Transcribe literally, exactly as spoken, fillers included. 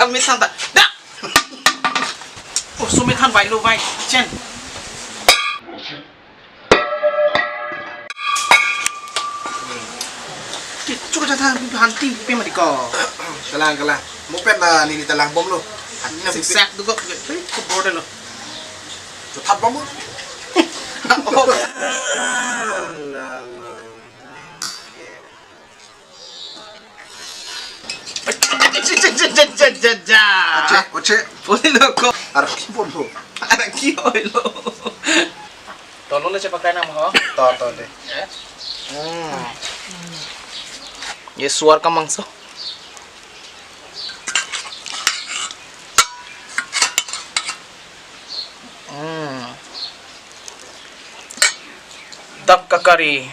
Sumit than ta. Da! Oh, sumit than vai lo vai. Chen. Chuk cha than hanti pe mati ko. Kalang, kalang. Mo pen na neli ta langbomlo. Hanti na sik sak du ko. Ko bor lo. Chothat bomlo. Oh. Oche, oche. Oi lo ko. Arak ki bomlo. Arak ki oi lo. To lo le chepakai nang ho. To, to de. Hmm. Ye suar ka mangso. Hmm. Duck ka curry.